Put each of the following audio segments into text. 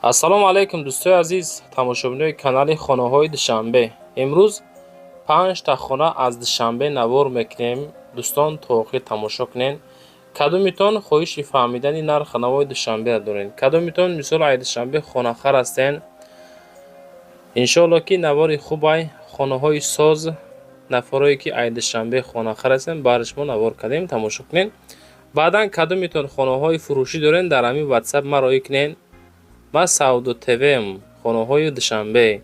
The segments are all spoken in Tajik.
Ассалому алайкум, дӯстои азиз, тамошобинои канали Хонаҳои Душанбе. Имрӯз панҷта хона аз Душанбе навор мекунем. Дӯстон, то охир тамошо кунед. Кадомитон хоҳиши фаҳмидани нархи навои Душанберо доред? Кадомитон мисол ай Душанбе хонахар ҳастен? Иншоалло, ки навори хубай, хонаҳои соз, нафарое ки ай Душанбе хонахар ҳастен, баъди шумо навор кардем, тамошо кунед. Баъдан кадомитон хонаҳои фурӯшӣ дорен, дар ҳамин WhatsApp ма роӣ кунед. Ма Савдо ТВм, хонаҳои Душанбе.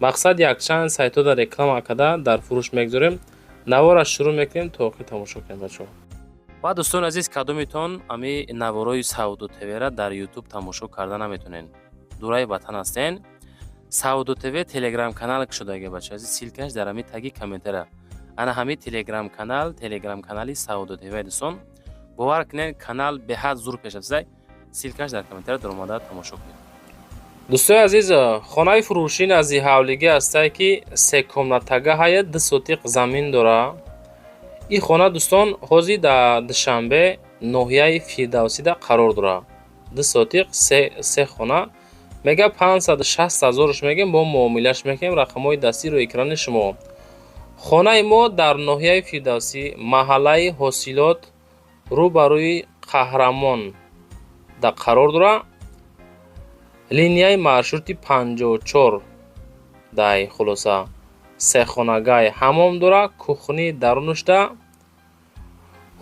Мақсад, якчанд сайтҳода реклама карда дар фурӯш мегузорем. Навора шурӯъ мекунем, то охир тамошо кунед, бачаҳо. Ва дӯстони азиз, кадомитон ами наворои Савдо ТВра дар Ютуб тамошо карда наметонед, дураи ватан ҳастен, Савдо ТВ телеграм канал кушодаги, бачаҳо азиз, ссылка ш дар ҳами таги комментария. Ана ҳами телеграм канал, телеграм канали Савдо ТВ. Дӯстон, бовар кунед, канал беҳад зур пешрафтааст. Ссылка ш дар комментария даромада тамошо кунед. Дӯстои азиз, хонаи фурӯшӣ назди ҳавлигӣ ҳастае, ки се комната га ҳая, 2 сотиқ замин дора. Ин хона, дӯстон, ҳозир дар Душанбе, ноҳияи Фирдавсида қарор дорад. 2 сотиқ, се хона мега, 560 ҳазорш мегем, бо муомилаш мекунем. Рақамҳои дастӣ рӯи экрани шумо. Хонаи мо дар ноҳияи Фирдавсӣ, маҳаллаи Ҳосилот, рӯ ба рӯи Қаҳрамон да қарор дорад. Линияи маршрути 54 дай. Хулоса, сехонагай, ҳаммом дора, кухни дарунушда,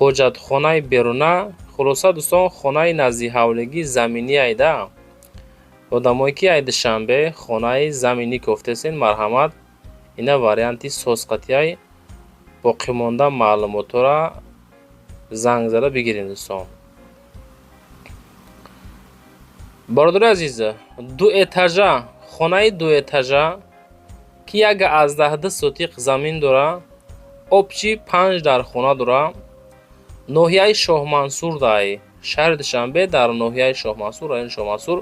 ҳоҷатхонаи беруна. Хулоса, дӯстон, хонаи назди ҳавлигӣ заминӣ айда. Одамое ки ай Душанбе хонаи заминӣ кофтесен, марҳамат, ина варианти созқатияй. Боқимонда маълумотҳоро занг зада бигиред, дӯстон. Бародари азиз, дуэтажа, хонаи дуэтажа, ки 1,2 сотиқ замин дора, общий панҷ дар хона дора, ноҳияи Шоҳмансур дай, шаҳри Душанбе, дар ноҳияи Шоҳмансур, райони Шоҳмансур,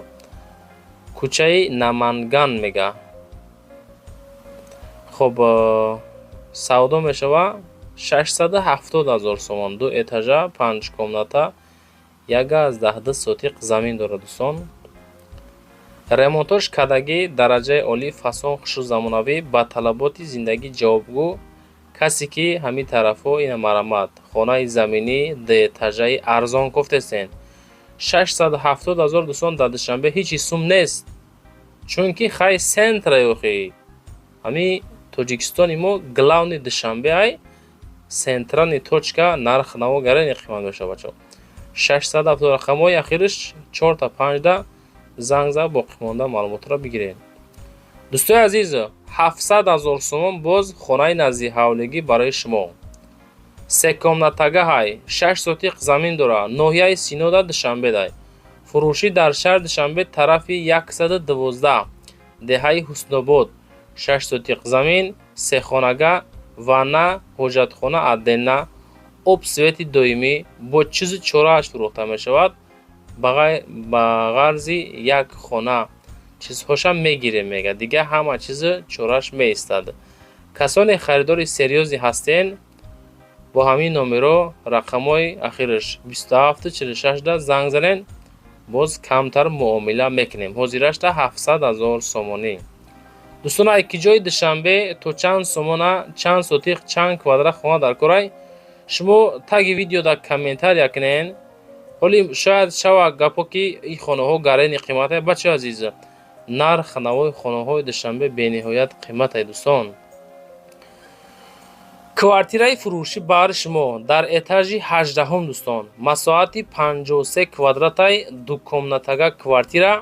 кӯчаи Наманган мега. Хоб, савдо мешава 670 ҳазор сомон. Ду этажа, панҷ комната, 1,2 сотиқ замин дорад, дӯстон. Ремонтош кардагӣ, дараҷаи олӣ, фасон хушу замонавӣ, ба талаботи зиндагӣ ҷавобгӯ. Касе ки ҳамин тарафҳо, ина марҳамат, хонаи заминӣ дуэтажаи арзон кофтесен. 670 ҳазор, дӯстон, дар Душанбе ҳеҷ сум нест, чунки хай центр а охи ҳами Тоҷикистони мо главный Душанбе ай, центральный точка, нарх наво гарани қимат мешавад, бачаҳо. 670, рақамҳои ахириш чорта панҷда занг зад, боқимонда маълумотро бигиред. Дӯстои азиз, 700 ҳазор сомон боз хонаи назди ҳавлигӣ барои шумо. Се комната га ҳай, 6 сотиқ замин дора, ноҳияи Синода, Душанбедай. Фурӯшӣ дар шаҳри Душанбе, тарафи 112, деҳаи Ҳуснобод, 6 сотиқ замин, сехонага, ванна, ҳоҷатхона отдельно, об, свет и доимӣ, бо чизу чорааш фурӯхта мешавад. Ба ғарзи як хона чизҳошам мегирем, мега, дига ҳама чизу чорааш меистад. Касоне харидори серьёзный ҳастен, бо ҳамин номеро, рақамҳои ахираш 2746 да занг занен, боз камтар муомила мекунем. Ҳозирашта 700 ҳазор сомонӣ. Дӯстон, ай ки ҷои Душанбе то чанд сомона, чанд сотиқ, чанд квадрат хона дар корай, шумо таги видео дар комментария кунен. Ҳоли шояд шава гапо, ки ин хонаҳо гарени қиматай. Бачаи азиз, нарх навои хонаҳои Душанбе бениҳоят қиматай, дӯстон. Квартираи фурӯшӣ баҳри шумо дар этажи 18-ҳум, дӯстон, масоҳати 53 квадратай, дукомната га квартира,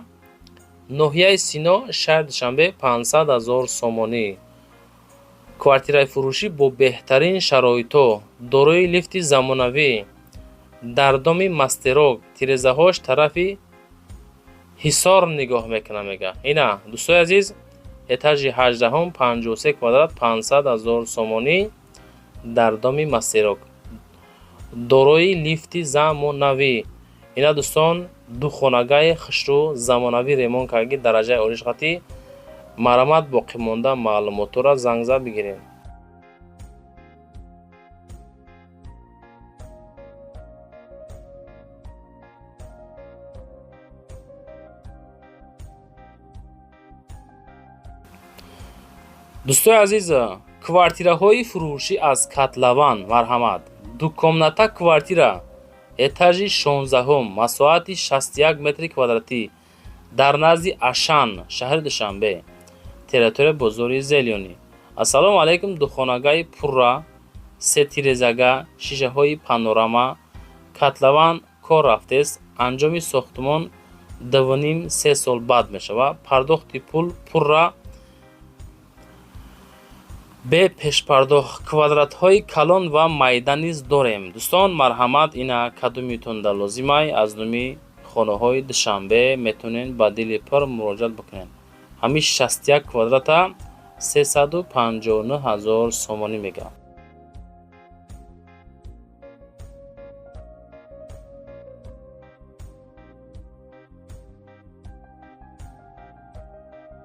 ноҳияи Сино, шаҳри Душанбе, 500 ҳазор сомонӣ. Квартираи фурӯшӣ бо беҳтарин шароитҳо, дорои лифти замонавӣ, дар доми мастерок, тирезаҳош тарафи ҳисор нигоҳ мекунад, мега. Ина, дӯстои азиз, этажи 18-ҳум, 53 квадрат, 500 ҳазор сомонӣ, дар доми мастерок, дорои лифти замонавӣ. Ина, дӯстон, духонагаи хушрӯ, замонавӣ, ремонт кардагӣ, дараҷаи олиш қатӣ. Марҳамат, боқимонда маълумотҳоро занг зад бигирем. Дӯстои азиз, квартираҳои фурӯшӣ аз Котлован, марҳамат. Двухкомната квартира, этажи 16-ум, масоҳати 61 метри квадратӣ, дар назди Ашан, шаҳри Душанбе, территория бозори Зелёный. Ассалому алайкум, духонагаи пурра, се тирезага, шишаҳои панорама, котлован кор рафтест. Анҷоми сохтмон 2,5-3 сол баъд мешавад. Пардохти пул пурра, бе пешпардохт. Квадратҳои калон ва майда низ дорем. Дӯстон, марҳамат, ина кадомитонда лозимай, аз номи хонаҳои Душанбе метавонед ба дили пур муроҷиат бикунед. Ҳамин 61 квадрата 359 000 сомонӣ мегӯям.